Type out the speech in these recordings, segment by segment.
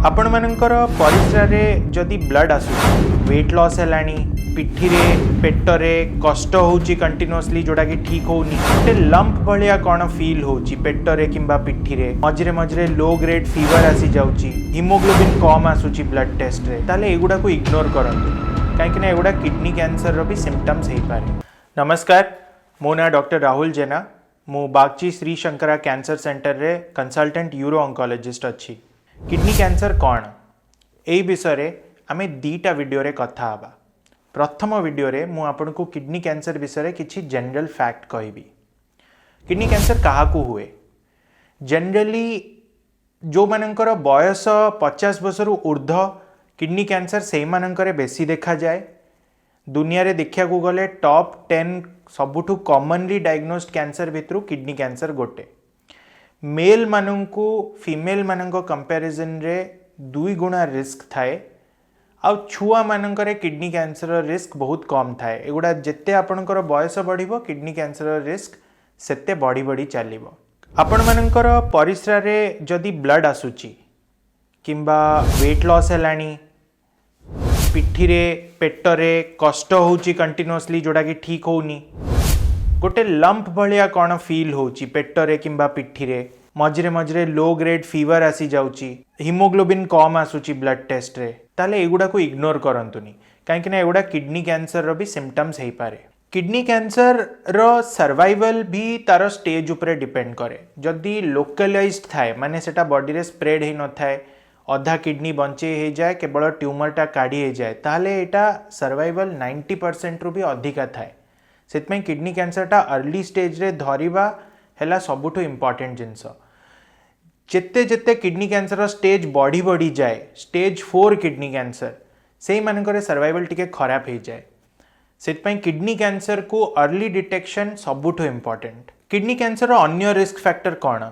ଆପଣମାନଙ୍କର ପରିସ୍ରାରେ ଯଦି ବ୍ଲଡ୍ ଆସୁଛି, ୱେଟ୍ ଲସ୍ ହେଲାଣି, ପିଠିରେ ପେଟରେ କଷ୍ଟ ହେଉଛି କଣ୍ଟିନ୍ୟୁଅସଲି ଯେଉଁଟାକି ଠିକ୍ ହେଉନି, ଗୋଟେ ଲମ୍ପ ଭଳିଆ କ'ଣ ଫିଲ୍ ହେଉଛି ପେଟରେ କିମ୍ବା ପିଠିରେ, ମଝିରେ ମଝିରେ ଲୋ ଗ୍ରେଡ୍ ଫିଭର ଆସିଯାଉଛି, ହିମୋଗ୍ଲୋବିନ୍ କମ୍ ଆସୁଛି ବ୍ଲଡ୍ ଟେଷ୍ଟରେ, ତାହେଲେ ଏଗୁଡ଼ାକୁ ଇଗ୍ନୋର କରନ୍ତୁ, କାହିଁକିନା ଏଗୁଡ଼ା କିଡନୀ କ୍ୟାନ୍ସରର ବି ସିମ୍ପଟମ୍ସ ହେଇପାରେ। ନମସ୍କାର, ମୋ ନାଁ ଡକ୍ଟର ରାହୁଲ ଜେନା। ମୁଁ ବାଗଚି ଶ୍ରୀ ଶଙ୍କରା କ୍ୟାନ୍ସର ସେଣ୍ଟରରେ କନସଲଟାଣ୍ଟ ୟୁରୋ ଅଙ୍କୋଲୋଜିଷ୍ଟ ଅଛି। କିଡନୀ କ୍ୟାନ୍ସର କ'ଣ, ଏଇ ବିଷୟରେ ଆମେ ଦୁଇଟା ଭିଡ଼ିଓରେ କଥା ହେବା। ପ୍ରଥମ ଭିଡ଼ିଓରେ ମୁଁ ଆପଣଙ୍କୁ କିଡନୀ କ୍ୟାନ୍ସର ବିଷୟରେ କିଛି ଜେନେରାଲ ଫ୍ୟାକ୍ଟ କହିବି। କିଡନୀ କ୍ୟାନ୍ସର କାହାକୁ ହୁଏ? ଜେନେରାଲି ଯେଉଁମାନଙ୍କର ବୟସ 50 ବର୍ଷରୁ ଉର୍ଦ୍ଧ୍ୱ, କିଡନୀ କ୍ୟାନ୍ସର ସେଇମାନଙ୍କରେ ବେଶୀ ଦେଖାଯାଏ। ଦୁନିଆରେ ଦେଖିବାକୁ ଗଲେ ଟପ୍ 10 ସବୁଠୁ କମନଲି ଡାଇଗ୍ନୋସ୍ଡ କ୍ୟାନ୍ସର ଭିତରୁ କିଡନୀ କ୍ୟାନ୍ସର ଗୋଟେ। ମେଲ୍ମାନଙ୍କୁ ଫିମେଲ୍ମାନଙ୍କ କମ୍ପାରିଜନରେ 2 ଗୁଣା ରିସ୍କ ଥାଏ ଆଉ ଛୁଆମାନଙ୍କରେ କିଡନୀ କ୍ୟାନ୍ସରର ରିସ୍କ ବହୁତ କମ୍ ଥାଏ। ଏଗୁଡ଼ା ଯେତେ ଆପଣଙ୍କର ବୟସ ବଢ଼ିବ, କିଡନୀ କ୍ୟାନ୍ସରର ରିସ୍କ ସେତେ ବଢ଼ି ବଢ଼ି ଚାଲିବ। ଆପଣମାନଙ୍କର ପରିସ୍ରାରେ ଯଦି ବ୍ଲଡ୍ ଆସୁଛି କିମ୍ବା ୱେଟ୍ ଲସ୍ ହେଲାଣି, ପିଠିରେ ପେଟରେ କଷ୍ଟ ହେଉଛି କଣ୍ଟିନ୍ୟୁଅସଲି ଯେଉଁଟାକି ଠିକ୍ ହେଉନି, ଗୋଟେ ଲମ୍ପ ଭଳିଆ କ'ଣ ଫିଲ୍ ହେଉଛି ପେଟରେ କିମ୍ବା ପିଠିରେ, ମଝିରେ ମଝିରେ ଲୋ ଗ୍ରେଡ୍ ଫିଭର ଆସିଯାଉଛି, ହିମୋଗ୍ଲୋବିନ୍ କମ୍ ଆସୁଛି ବ୍ଲଡ୍ ଟେଷ୍ଟରେ, ତାହେଲେ ଏଗୁଡ଼ାକୁ ଇଗ୍ନୋର କରନ୍ତୁନି, କାହିଁକିନା ଏଗୁଡ଼ା କିଡନୀ କ୍ୟାନ୍ସରର ବି ସିମ୍ପଟମ୍ସ ହେଇପାରେ। କିଡନୀ କ୍ୟାନ୍ସରର ସର୍ଭାଇଭାଲ ବି ତାର ଷ୍ଟେଜ୍ ଉପରେ ଡିପେଣ୍ଡ କରେ। ଯଦି ଲୋକାଲାଇଜ୍ଡ ଥାଏ, ମାନେ ସେଟା ବଡିରେ ସ୍ପ୍ରେଡ୍ ହେଇନଥାଏ, ଅଧା କିଡନୀ ବଞ୍ଚେଇ ହେଇଯାଏ, କେବଳ ଟ୍ୟୁମରଟା କାଢ଼ି ହେଇଯାଏ, ତାହେଲେ ଏଇଟା ସର୍ଭାଇଭାଲ 90%ରୁ ବି ଅଧିକା ଥାଏ। ସେଥିପାଇଁ କିଡନୀ କ୍ୟାନ୍ସରଟା ଅର୍ଲି ଷ୍ଟେଜ୍ରେ ଧରିବା ହେଲା ସବୁଠୁ ଇମ୍ପର୍ଟାଣ୍ଟ ଜିନିଷ। ଯେତେ ଯେତେ କିଡନୀ କ୍ୟାନ୍ସରର ଷ୍ଟେଜ୍ ବଢ଼ି ବଢ଼ି ଯାଏ, ଷ୍ଟେଜ୍ 4 କିଡନୀ କ୍ୟାନ୍ସର, ସେଇମାନଙ୍କରେ ସର୍ଭାଇଭାଲ ଟିକେ ଖରାପ ହେଇଯାଏ। ସେଥିପାଇଁ କିଡନୀ କ୍ୟାନ୍ସରକୁ ଅର୍ଲି ଡିଟେକ୍ସନ୍ ସବୁଠୁ ଇମ୍ପର୍ଟାଣ୍ଟ। କିଡନୀ କ୍ୟାନ୍ସରର ଅନ୍ୟ ରିସ୍କ ଫ୍ୟାକ୍ଟର କ'ଣ?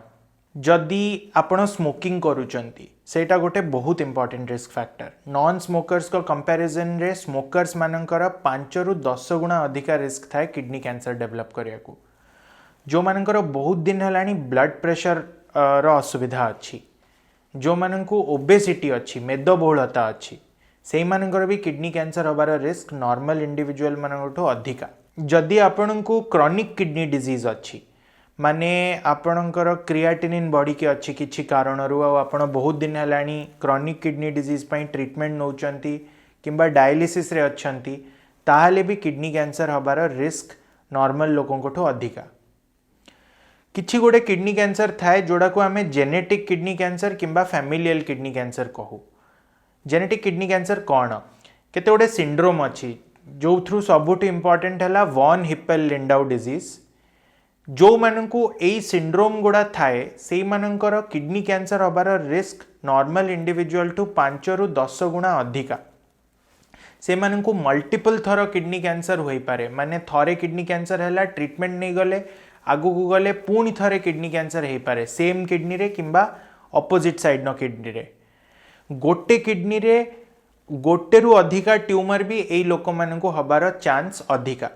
ଯଦି ଆପଣ ସ୍ମୋକିଂ କରୁଛନ୍ତି, ସେଇଟା ଗୋଟେ ବହୁତ ଇମ୍ପର୍ଟାଣ୍ଟ ରିସ୍କ ଫ୍ୟାକ୍ଟର। ନନ୍ ସ୍ମୋକର୍ସଙ୍କ କମ୍ପାରିଜନରେ ସ୍ମୋକର୍ସ ମାନଙ୍କର 5ରୁ 10 ଗୁଣା ଅଧିକା ରିସ୍କ ଥାଏ କିଡନୀ କ୍ୟାନ୍ସର ଡେଭଲପ୍ କରିବାକୁ। ଯେଉଁମାନଙ୍କର ବହୁତ ଦିନ ହେଲାଣି ବ୍ଲଡ୍ ପ୍ରେସର ର ଅସୁବିଧା ଅଛି, ଯେଉଁମାନଙ୍କୁ ଓବେସିଟି ଅଛି, ମେଦବହୁଳତା ଅଛି, ସେଇମାନଙ୍କର ବି କିଡନୀ କ୍ୟାନ୍ସର ହେବାର ରିସ୍କ ନର୍ମାଲ ଇଣ୍ଡିଭିଜୁଆଲ ମାନଙ୍କଠୁ ଅଧିକା। ଯଦି ଆପଣଙ୍କୁ କ୍ରନିକ୍ କିଡନୀ ଡିଜିଜ୍ ଅଛି, ମାନେ ଆପଣଙ୍କର କ୍ରିଆଟିନିନ୍ ବଢ଼ିକି ଅଛି କିଛି କାରଣରୁ ଆଉ ଆପଣ ବହୁତ ଦିନ ହେଲାଣି କ୍ରନିକ୍ କିଡନୀ ଡିଜିଜ୍ ପାଇଁ ଟ୍ରିଟମେଣ୍ଟ ନେଉଛନ୍ତି କିମ୍ବା ଡାୟାଲିସିସ୍ରେ ଅଛନ୍ତି, ତାହେଲେ ବି କିଡନୀ କ୍ୟାନ୍ସର ହେବାର ରିସ୍କ ନର୍ମାଲ ଲୋକଙ୍କଠୁ ଅଧିକା। କିଛି ଗୋଟେ କିଡନୀ କ୍ୟାନ୍ସର ଥାଏ, ଯେଉଁଟାକୁ ଆମେ ଜେନେଟିକ୍ କିଡନୀ କ୍ୟାନ୍ସର କିମ୍ବା ଫ୍ୟାମିଲିଆଲ କିଡନୀ କ୍ୟାନ୍ସର କହୁ। ଜେନେଟିକ୍ କିଡନୀ କ୍ୟାନ୍ସର କ'ଣ? କେତେ ଗୋଟେ ସିଣ୍ଡ୍ରୋମ୍ ଅଛି, ଯେଉଁଥିରୁ ସବୁଠୁ ଇମ୍ପର୍ଟାଣ୍ଟ ହେଲା ଭନ୍ ହିପେଲ୍ ଲିଣ୍ଡାଉ ଡିଜିଜ୍। ଯେଉଁମାନଙ୍କୁ ଏଇ ସିଣ୍ଡ୍ରୋମ୍ ଗୁଡ଼ା ଥାଏ, ସେଇମାନଙ୍କର କିଡନୀ କ୍ୟାନ୍ସର ହେବାର ରିସ୍କ ନର୍ମାଲ ଇଣ୍ଡିଭିଜୁଆଲଠୁ 5ରୁ 10 ଗୁଣା ଅଧିକା। ସେମାନଙ୍କୁ ମଲ୍ଟିପଲ୍ ଥର କିଡନୀ କ୍ୟାନ୍ସର ହୋଇପାରେ। ମାନେ ଥରେ କିଡନୀ କ୍ୟାନ୍ସର ହେଲା, ଟ୍ରିଟମେଣ୍ଟ ନେଇଗଲେ, ଆଗକୁ ଗଲେ ପୁଣି ଥରେ କିଡନୀ କ୍ୟାନ୍ସର ହେଇପାରେ, ସେମ୍ କିଡନୀରେ କିମ୍ବା ଅପୋଜିଟ୍ ସାଇଡ଼୍ର କିଡନୀରେ। ଗୋଟେ କିଡନୀରେ ଗୋଟେରୁ ଅଧିକା ଟ୍ୟୁମର ବି ଏଇ ଲୋକମାନଙ୍କୁ ହେବାର ଚାନ୍ସ ଅଧିକା।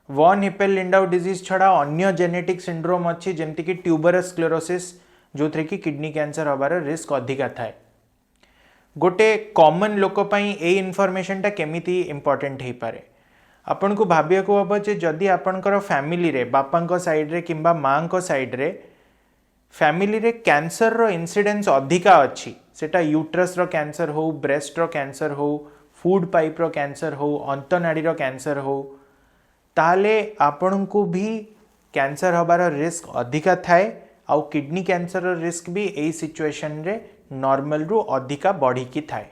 ଭନ୍ ହିପେଲ୍ ଲିଣ୍ଡାଉ ଡିଜିଜ୍ ଛଡ଼ା ଅନ୍ୟ ଜେନେଟିକ୍ ସିଣ୍ଡ୍ରୋମ୍ ଅଛି, ଯେମିତିକି ଟ୍ୟୁବରସ୍ ସ୍କ୍ଲେରୋସିସ୍, ଯେଉଁଥିରେ କି କିଡନୀ କ୍ୟାନ୍ସର ହେବାର ରିସ୍କ ଅଧିକା ଥାଏ। ଗୋଟେ କମନ୍ ଲୋକ ପାଇଁ ଏଇ ଇନଫର୍ମେସନଟା କେମିତି ଇମ୍ପର୍ଟାଣ୍ଟ ହେଇପାରେ? ଆପଣଙ୍କୁ ଭାବିବାକୁ ହେବ ଯେ ଯଦି ଆପଣଙ୍କର ଫ୍ୟାମିଲିରେ ବାପାଙ୍କ ସାଇଡ଼୍ରେ କିମ୍ବା ମାଆଙ୍କ ସାଇଡ଼୍ରେ ଫ୍ୟାମିଲିରେ କ୍ୟାନ୍ସରର ଇନ୍ସିଡେନ୍ସ ଅଧିକା ଅଛି, ସେଟା ୟୁଟ୍ରସ୍ର କ୍ୟାନ୍ସର ହଉ, ବ୍ରେଷ୍ଟର କ୍ୟାନ୍ସର ହଉ, ଫୁଡ୍ ପାଇପ୍ର କ୍ୟାନ୍ସର ହଉ, ଅନ୍ତନାଡ଼ୀର କ୍ୟାନ୍ସର ହଉ, ତାହେଲେ ଆପଣଙ୍କୁ ବି କ୍ୟାନ୍ସର ହେବାର ରିସ୍କ ଅଧିକା ଥାଏ ଆଉ କିଡନୀ କ୍ୟାନ୍ସରର ରିସ୍କ ବି ଏଇ ସିଚୁଏସନରେ ନର୍ମାଲରୁ ଅଧିକା ବଢ଼ିକି ଥାଏ।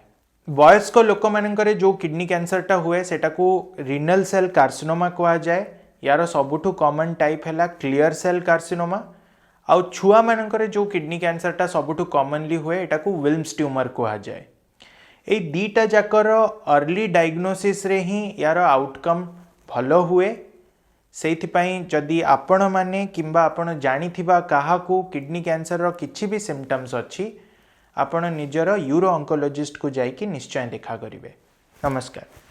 ବୟସ୍କ ଲୋକମାନଙ୍କରେ ଯେଉଁ କିଡନୀ କ୍ୟାନ୍ସରଟା ହୁଏ, ସେଟାକୁ ରିନାଲ ସେଲ୍ କାର୍ସିନୋମା କୁହାଯାଏ। ୟାର ସବୁଠୁ କମନ୍ ଟାଇପ୍ ହେଲା କ୍ଲିୟର ସେଲ୍ କାର୍ସିନୋମା। ଆଉ ଛୁଆମାନଙ୍କରେ ଯେଉଁ କିଡନୀ କ୍ୟାନ୍ସରଟା ସବୁଠୁ କମନଲି ହୁଏ, ଏଟାକୁ ୱିଲ୍ମସ୍ ଟ୍ୟୁମର କୁହାଯାଏ। ଏଇ ଦୁଇଟା ଯାକର ଅର୍ଲି ଡାଇଗ୍ନୋସିସ୍ରେ ହିଁ ୟାର ଆଉଟକମ୍ ଭଲ ହୁଏ। ସେଇଥିପାଇଁ ଯଦି ଆପଣମାନେ କିମ୍ବା ଆପଣ ଜାଣିଥିବା କାହାକୁ କିଡନୀ କ୍ୟାନ୍ସରର କିଛି ବି ସିମ୍ପଟମ୍ସ ଅଛି, ଆପଣ ନିଜର ୟୁରୋ ଅଙ୍କୋଲୋଜିଷ୍ଟକୁ ଯାଇକି ନିଶ୍ଚୟ ଦେଖା କରିବେ। ନମସ୍କାର।